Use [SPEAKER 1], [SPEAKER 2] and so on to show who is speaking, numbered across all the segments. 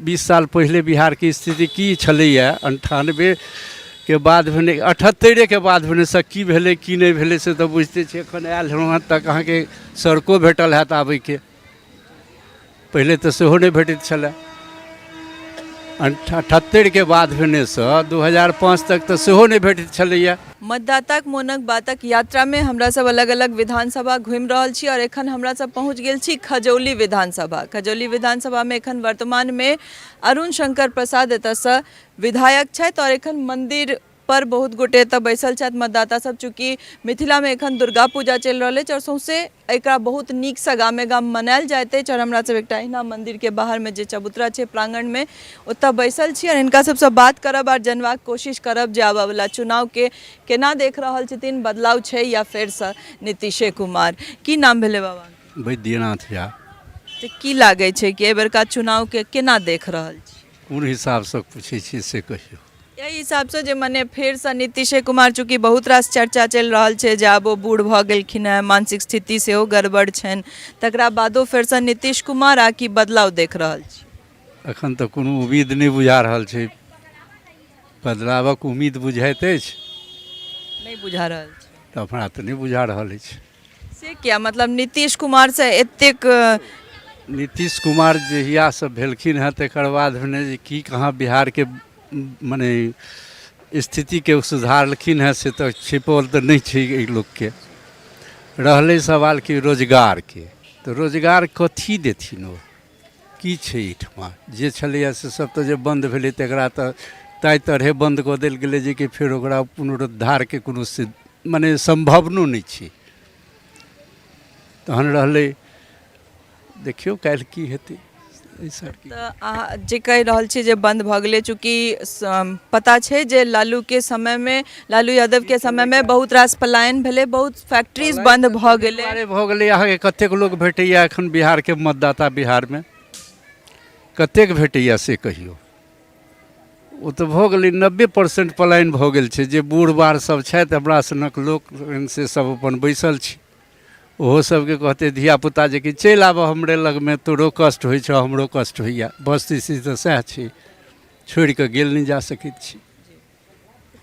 [SPEAKER 1] 20 साल पहिले बिहारके स्थिति की छलैए, 98के बाद भेने, 78के बाद भेने से की भेलै की नहि भेलै से तऽ बुझिते छियै। एखन आयल हँ तक अहाँके सड़को भेटल हैत आबैके, पहिले तऽ सेहो नहि भेटैत छलए। 78के बाद भेनेसँ 2005 तक तऽ सेहो नहि भेटैत छलैए।
[SPEAKER 2] मतदाताक मोनक बातक यात्रामे हमरा सब अलग अलग विधानसभा घुमि रहल छी और एखन हमरा सब पहुँच गेल छी खजौली विधानसभा। खजौली विधानसभामे एखन वर्तमानमे अरुण शंकर प्रसाद एतऽसँ विधायक छथि और एखन मन्दिर पर बहुत गोटे एतऽ बैसल छथि मतदाता सब। चूँकि मिथिलामे एखन दुर्गा पूजा चलि रहल अछि और सौंसे एकरा बहुत नीकसँ गामे गाम मनायल जाइत अछि और हमरा सब एकटा एहिना मन्दिरके बाहरमे जे चबूतरा छै प्रांगणमे ओतऽ बैसल छी और हिनका सबसँ बात करब आओर जनबाक कोशिश करब जे आबऽवला चुनावके केना देख रहल छथिन, बदलाव छै या फेरसँ नीतीशे कुमार। की नाम भेलै बाबा?
[SPEAKER 1] बैद्यनाथ झा।
[SPEAKER 2] तऽ की लागै छै कि एहि बेरका चुनावके केना देख रहल छी?
[SPEAKER 1] कोन हिसाबसँ पूछै छियै से कहियौ।
[SPEAKER 2] एहि हिसाबसँ जे मने फेरसँ नीतीशे कुमार, चूँकि बहुत रास चर्चा चलि रहल छै जे आब ओ बूढ़ भऽ गेलखिन हेँ, मानसिक स्थिति सेहो गड़बड़ छनि, तकरा बादो फेरसँ नीतीश कुमार आ कि बदलाव देख रहल छी?
[SPEAKER 1] एखन तऽ कोनो उम्मीद नहि बुझा रहल छै। बदलावक उम्मीद बुझाइत अछि?
[SPEAKER 2] नहि बुझा रहल छै।
[SPEAKER 1] तऽ हमरा तऽ नहि बुझा रहल अछि।
[SPEAKER 2] से किया? मतलब नीतीश कुमारसँ एतेक
[SPEAKER 1] नीतीश कुमार जहियासँ भेलखिन हेँ तकर बाद भेने जे की कहाँ बिहारके मने स्थितिके सुधारलखिन हेँ से तऽ छिपल तऽ नहि छै एहि लोकके। रहलै सवाल कि रोजगारके, तऽ रोजगार कथी देथिन ओ? की छै एहिठमा? जे छलैए से सब तऽ जे बन्द भेलै तकरा तऽ ताहि तरहे बन्द कऽ देल गेलै जेकि फेर ओकरा पुनरुद्धारके कोनो मने सम्भावनो नहि छै। तहन रहलै, देखियौ काल्हि की हेतै एहिसँ।
[SPEAKER 2] तऽ अहाँ जे कहि रहल छी जे बन्द भऽ गेलै, चूँकि पता छै जे लालूके समयमे, लालू यादवके समयमे बहुत रास पलायन भेलै, बहुत फैक्ट्रीज बन्द भऽ गेलै।
[SPEAKER 1] अरे भऽ गेलै, अहाँके कतेक लोक भेटैए एखन बिहारके मतदाता? बिहारमे कतेक भेटैए से कहियौ। ओ तऽ भऽ गेलै 90% पलायन भऽ गेल छै। जे बूढ़ बाढ़ सब छथि, हमरा सनक लोक से सब अपन बैसल छी। ओहो सबके कहतै धियापुता जे कि चलि आबऽ हमरे लगमे, तोरो कष्ट होइ छौ, हमरो कष्ट होइए। वस्तु स्थिति तऽ सएह छै, छोड़िकऽ गेल नहि जा सकैत छी।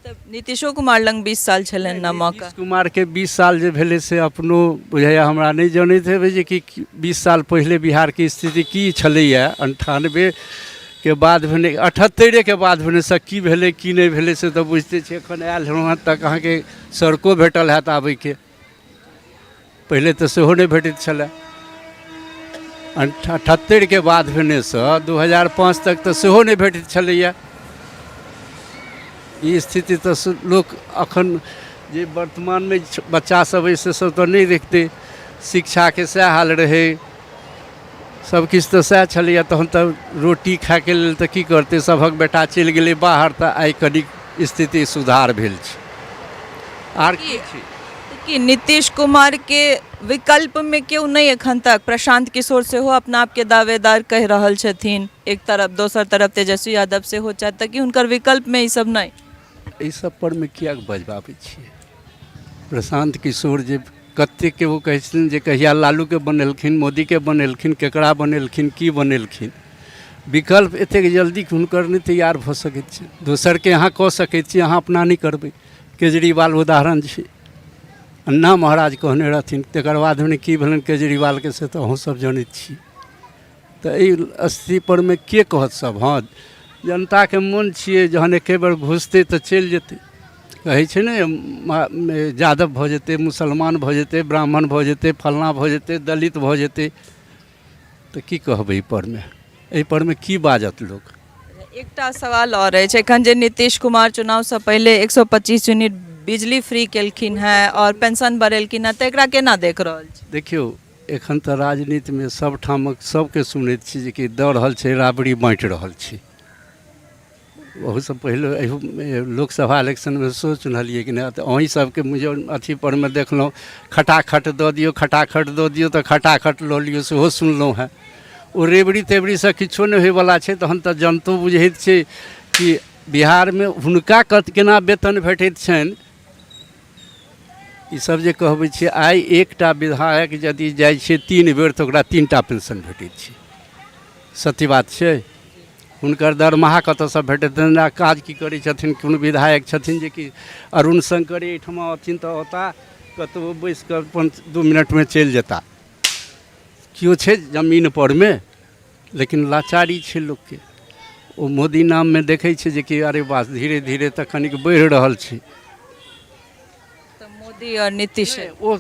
[SPEAKER 2] तऽ नीतीशो कुमार लग 20 साल छलनि ने मौका?
[SPEAKER 1] नीतीश कुमारके 20 साल जे भेलै से अपनो बुझाइए हमरा नहि जनैत हेबै जे कि 20 साल पहिले बिहारके स्थिति की छलैए। 98के बाद भेने, 78के बाद भेने से की भेलै की नहि भेलै से तऽ बुझिते छियै। एखन आयल हँ तक अहाँके सड़को भेटल हैत आबैके, पहिले तऽ सेहो नहि भेटैत छलए। 78के बाद भेनेसँ 2005 तक तऽ सेहो नहि भेटैत छलैए। ई स्थिति तऽ लोक एखन जे वर्तमानमे बच्चा सब अइ से सब तऽ नहि देखतै। शिक्षाके सएह हाल रहै, सबकिछु तऽ सएह छलैए। तहन तऽ रोटी खाइके लेल तऽ की करतै? सभक बेटा चलि गेलै बाहर, तऽ आइ कनिक स्थिति सुधार भेल छै। आर की छै
[SPEAKER 2] कि नीतीश कुमार के विकल्प में केओ नहि एखन तक? प्रशांत किशोर सेहो अपना आपके दावेदार कहि रहल छथिन एक तरफ, दोसर तरफ तेजस्वी यादव सेहो छथि, तऽ की हुनकर विकल्प में ई सब नहि?
[SPEAKER 1] एहि सब पर मे किएक बजबाबै छियै? प्रशांत किशोर जे कतेकके ओ कहै छथिन जे कहिया लालूके बनेलखिन, मोदीके बनेलखिन, केकरा बनेलखिन, की बनेलखिन? विकल्प एतेक जल्दी हुनकर नहि तैयार भऽ सकैत छै। दोसरके अहाँ कऽ सकैत छी, अहाँ अपना नहि करबै। केजरीवाल उदाहरण छै। अन्ना महाराज कहने रहथिन, तकर बाद भने की भेलनि केजरीवालके से तऽ अहूँ सब जनैत छी। तऽ एहि स्थितिपर मे के कहत सब? हँ, जनताके मोन छियै, जहन एके बेर घुसतै तऽ चलि जेतै। कहै छै ने, यादव भऽ जेतै, मुसलमान भऽ जेतै, ब्राह्मण भऽ जेतै, फल्लाँ भऽ जेतै, दलित भऽ जेतै। तऽ की कहबै एहिपर मे? एहिपर मे की बाजत लोक?
[SPEAKER 2] एकटा सवाल आओर अछि। एखन जे नीतीश कुमार चुनावसँ पहिले 125 यूनिट बिजली फ्री केलखिन हेँ आओर पेंशन बढ़ेलखिन हेँ, तऽ एकरा केना देख रहल छी?
[SPEAKER 1] देखियौ, एखन तऽ राजनीतिमे सभठामक सभके सुनैत छी जे कि दऽ रहल छै, राबड़ी बाँटि रहल छै। ओहूसँ पहिले एहू लोकसभा इलेक्शनमे सेहो सुनलियै कि नहि? तऽ अहीं सबके मुझे अथी परमे देखलहुँ, खटाखट दऽ दियौ, खटाखट दऽ दियौ, तऽ खटाखट लऽ लियौ, सेहो सुनलहुँ हेँ। ओ रेवड़ी तेवड़ीसँ किछो नहि होइवला छै। तहन तऽ जनतो बुझैत छै कि बिहारमे हुनका कत केना वेतन भेटैत छनि। ईसब जे कहबै छियै, आइ एकटा विधायक यदि जाइ छै 3 बेर तऽ ओकरा 3टा पेंशन भेटैत छै। सत्य बात छै। हुनकर दरमाहा कतऽसँ भेटतनि आ काज की करै छथिन? कोनो विधायक छथिन जेकि अरुण शंकर एहिठमा अथिन तऽ औता, कतहु बैसि कऽ अपन 2 मिनटमे चलि जेता। केओ छै जमीन परमे? लेकिन लाचारी छै लोकके। ओ मोदी नाममे देखै छै जेकि अरे वाह, धीरे धीरे तऽ कनिक बढ़ि रहल छै।
[SPEAKER 2] तऽ मोदी आओर नीतीश
[SPEAKER 1] ओ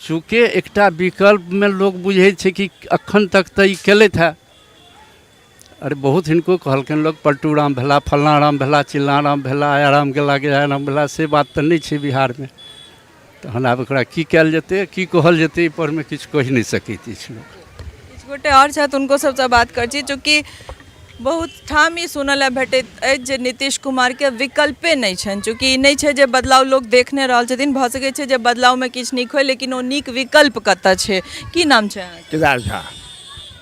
[SPEAKER 1] चूँकि एकटा विकल्पमे लोक बुझै छै कि एखन तक तऽ ई केलथि हेँ। अरे बहुत हिनको कहलखिन लोक, पलटू राम भेला, फल्लाँ राम भेला, चिल्लाँ राम भेला, आया राम गेला, गया राम भेला, से बात तऽ नहि छै बिहारमे। तहन आब एकरा की कयल जेतै, की कहल जेतै, एहि परमे किछु कहि नहि सकैत अछि लोक।
[SPEAKER 2] किछु गोटे आओर छथि, हुनको सबसँ बात करै छी। चूँकि बहुत ठाम ई सुनऽ लए भेटैत अछि जे नीतीश कुमारके विकल्पे नहि छनि। चूँकि ई नहि छै जे बदलाव लोक देख नहि रहल छथिन, भऽ सकै छै जे बदलावमे किछु नीक होइ, लेकिन ओ नीक विकल्प कतऽ छै? की नाम छै अहाँके?
[SPEAKER 3] केदार झा।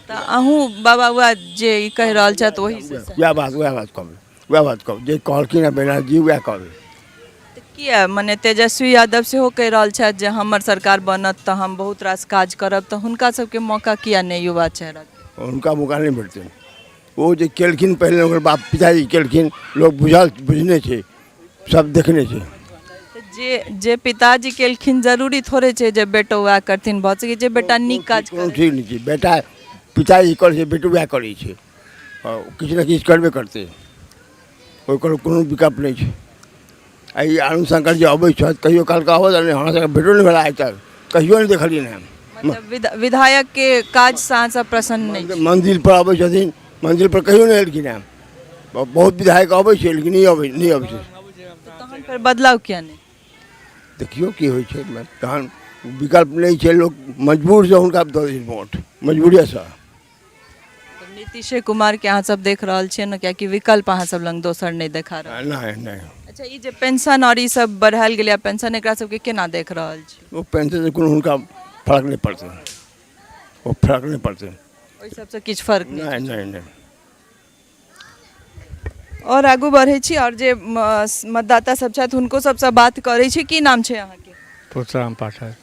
[SPEAKER 2] तऽ अहूँ बाबा वएह जे ई कहि रहल छथि ओही?
[SPEAKER 3] वएह बात, वएह बात कहबै, वएह बात कहब जे कहलखिन हँ बैनाजी, वएह कहबै।
[SPEAKER 2] तऽ किया मने तेजस्वी यादव सेहो कहि रहल छथि जे हमर सरकार बनत तऽ हम बहुत रास काज करब, तऽ हुनका सबके मौका किया नहि युवा चेहराके?
[SPEAKER 3] हुनका मौका नहि भेटतनि। ओ जे केलखिन पहिले ओकर बाप पिताजी केलखिन, लोक बुझल बुझने छै, सब देखने छै।
[SPEAKER 2] तऽ जे जे पिताजी केलखिन, जरूरी थोड़े छै जे बेटो वएह करथिन। भऽ सकै छै बेटा नीक काज
[SPEAKER 3] कोनो ठीक नहि छै। बेटा पिताजी करै छै, बेटो वएह करै छै, किछु ने किछु करबे करतै, ओकर कोनो विकल्प नहि छै। आ ई अरुण शंकर जे अबै छथि, कहियो कालके अबैत, हमरा सबके भेटो नहि भेल आइ तक, कहियो नहि देखलियनि हँ।
[SPEAKER 2] मतलब विधायक के काज से अहाँ सब प्रसन्न नहि छी?
[SPEAKER 3] मंदिर पर अबै छथिन, मंदिर पर कहियो नहि एलखिन हँ। बहुत विधायक अबै छै, लेकिन नहि अबै, नहि अबै छै।
[SPEAKER 2] तऽ तहन फेर बदलाव किया नहि?
[SPEAKER 3] देखियौ की होइ छै। तहन विकल्प नहि छै, लोक मजबूरसँ हुनका दऽ दै छै वोट, मजबूरेसँ।
[SPEAKER 2] तऽ नीतीशे कुमार के अहाँ सब देख रहल छियै ने, कियाकि विकल्प अहाँ सब लग दोसर नहि देखा रहल?
[SPEAKER 3] नहि नहि।
[SPEAKER 2] अच्छा, ई जे पेंशन और ई सब बढ़ायल गेलै पेंशन, एकरा सबके केना देख रहल छी?
[SPEAKER 3] ओ पेंशनसँ कोनो हुनका फर्क नहि पड़तै, ओ फर्क नहि पड़तै।
[SPEAKER 2] ओहि सबसँ किछु फर्क
[SPEAKER 3] नहि? नहि नहि नहि।
[SPEAKER 2] आओर आगू बढ़ै छी आओर जे मतदाता सब छथि, हुनको सबसँ बात करै छी। की नाम छै अहाँके?
[SPEAKER 4] परशुराम पाठक।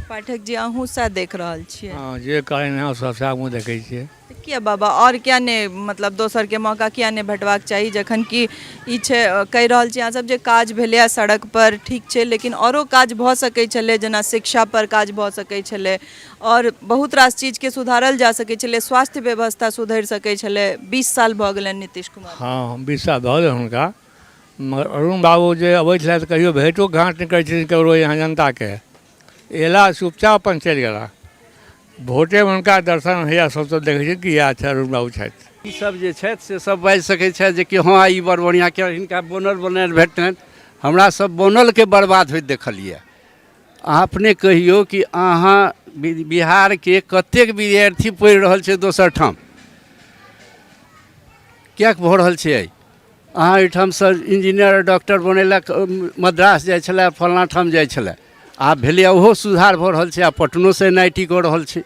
[SPEAKER 2] पाठक जी, अहूँ सएह देख रहल छियै?
[SPEAKER 4] हँ, जे कहलनि हँ सब सएह हमहूँ देखै छियै।
[SPEAKER 2] तऽ किया बाबा, आओर किया नहि, मतलब दोसरके मौका किया नहि भेटबाक चाही, जखन कि ई छै कहि रहल छी अहाँसभ जे काज भेलैए सड़क पर ठीक छै, लेकिन आओरो काज भऽ सकै छलै, जेना शिक्षा पर काज भऽ सकै छलै आओर बहुत रास चीजके सुधारल जा सकै छलै, स्वास्थ्य व्यवस्था सुधरि सकै छलै? 20 साल भऽ गेलनि नीतीश कुमार।
[SPEAKER 4] हँ, 20 साल भऽ गेल हुनका, मगर अरुण बाबू जे अबै छलथि, कहियो भेँटो घाँट नहि करै छथिन ककरो यहाँ जनताके। अयला, चुपचाप अपन चलि गेला। भोटेमे हुनका दर्शन होइए, सभसँ देखै छी कि इएह छै अरुण बाबू छथि।
[SPEAKER 1] ई सब जे छथि से सब बाजि सकै छथि जे कि हँ, ई बड़ बढ़िआँ के हिनका बनल बनायल भेटतनि। हमरा सब बनलके बर्बाद होइत देखलियै। अहाँ अपने कहियौ कि अहाँ बिहारके कतेक विद्यार्थी पढ़ि रहल छै दोसर ठाम? किएक भऽ रहल छै? आइ अहाँ एहिठामसँ इंजीनियर डॉक्टर बनेलक, मद्रास जाइ छलै, फल्लाँ ठाम जाइ छलै। आब भेलैए ओहो सुधार भऽ रहल छै, आब पटनोसँ एन I T कऽ रहल छै।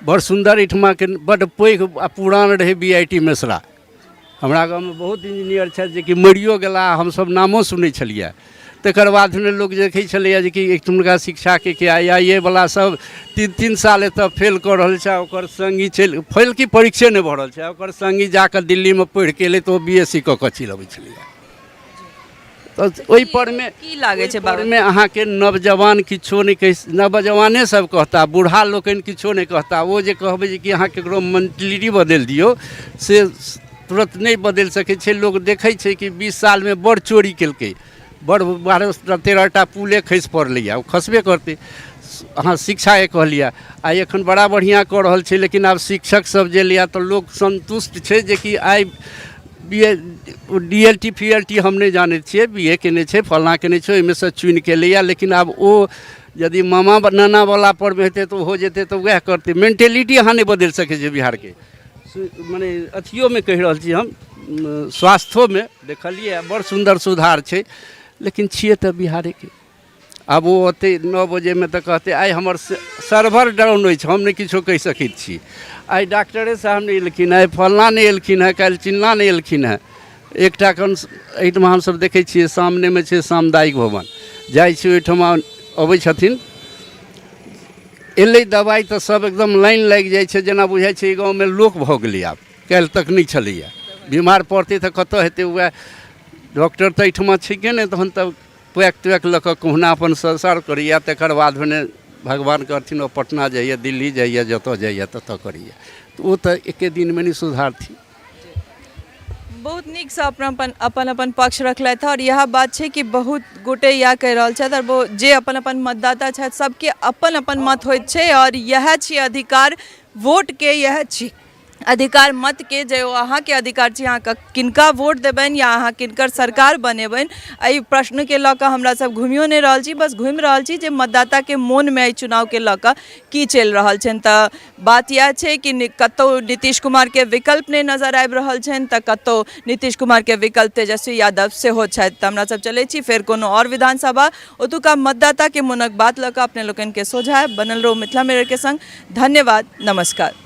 [SPEAKER 1] बड़ सुन्दर एहिठमाके बड्ड पैघ आ पुरान रहै बी I T Mesra. हमरा गाममे बहुत इंजीनियर छथि जेकि मरियो गेला, हमसभ नामो सुनै छलियै। तकर बादमे लोक देखै छलैए जेकि एहिठुनका शिक्षाके कि आइ आई ए वला सब 3-3 साल एतऽ फेल कऽ रहल छै आ ओकर सङ्गी चलि फेल की परीक्षे नहि भऽ रहल छै आ ओकर सङ्गी जाकऽ दिल्लीमे पढ़िके एलै तऽ ओ बी एस सी कऽ कऽ चलि अबै छलैए। तऽ ओहि परमे
[SPEAKER 2] की लागै छै?
[SPEAKER 1] परमे अहाँके नवजवान किछो नहि कहि, नवजवाने सब कहता, बूढ़ा लोकनि किछो नहि कहता। ओ जे कहबै जे कि अहाँ ककरो मेंटलिटी बदलि दियौ, से तुरन्त नहि बदलि सकै छै। लोक देखै छै कि 20 सालमे बड़ चोरी केलकै, बड़ 12-13 टा पुले खसि पड़लैए, ओ खसबे करतै। अहाँ शिक्षाके कहलियै, आइ एखन बड़ा बढ़िआँ कऽ रहल छै, लेकिन आब शिक्षक सब जे लिअ तऽ लोक सन्तुष्ट छै जेकि आइ B A D L T P L T हम नहि जानै छियै, बी ए केने छै, फल्लाँ केने छै, ओहिमे सँ चुनिके एलैए। लेकिन आब ओ यदि मामा नानावला परमे हेतै तऽ ओहो जेतै तऽ वएह करतै। मेन्टेलिटी अहाँ नहि बदलि सकै छियै बिहारके। मने अथियोमे कहि रहल छी हम, स्वास्थ्योमे देखलियै बड़ सुन्दर सुधार छै, लेकिन छियै तऽ बिहारेके। आब ओ औतै 9 बजेमे तऽ कहतै आइ हमर सर्वर डाउन अछि, हम नहि किछो कहि सकैत छी। आइ डॉक्टरे साहब नहि एलखिन हँ, आइ फल्लाँ नहि एलखिन हँ, काल्हि चिल्लाँ नहि एलखिन हँ। एकटा कन एहिठमा हमसभ देखै छियै, सामनेमे छै सामुदायिक भवन, जाइ छी ओहिठमा, अबै छथिन, एलै दबाइ तऽ सब एकदम लाइन लागि जाइ छै, जेना बुझाइ छै ई गाँवमे लोक भऽ गेलै आब। काल्हि तक नहि छलैए। बीमार पड़तै तऽ कतऽ हेतै? उएह डॉक्टर तऽ एहिठमा छैहे नहि। तहन तऽ पैक तैक लऽ कऽ कहुना अपन संसार करैए। तकर बाद भेने भगवान करथिन, ओ पटना जाइए, दिल्ली जाइए, जतऽ जाइए ततऽ करैए। तऽ ओ तऽ एके दिनमे नहि सुधारथिन।
[SPEAKER 2] बहुत नीकसँ अपन अपन अपन अपन पक्ष रखलथि हँ। आओर इएह बात छै कि बहुत गोटे इएह कहि रहल छथि, आओर जे अपन अपन मतदाता छथि, सबके अपन अपन मत होइत छै। आओर इएह छी अधिकार वोटके, इएह छी अधिकार मतके, जे ओ अहाँके अधिकार छी, अहाँ किनका वोट देबनि या अहाँ किनकर सरकार बनेबनि। एहि प्रश्नके लऽ कऽ हमरा सब घुमियो नहि रहल छी, बस घुमि रहल छी जे मतदाताके मोनमे एहि चुनावके लऽ कऽ की चलि रहल छनि। तऽ बात इएह छै कि कतहु नीतीश कुमारके विकल्प नहि नजर आबि रहल छनि, तऽ कतहु नीतीश कुमारके विकल्प तेजस्वी यादव सेहो छथि। तऽ हमरा सब चलै छी फेर कोनो आओर विधानसभा, ओतुका मतदाताके मोनक बात लऽ कऽ अपने लोकनिके सोझा आयब। बनल रहू मिथिला मिररके संग। धन्यवाद, नमस्कार।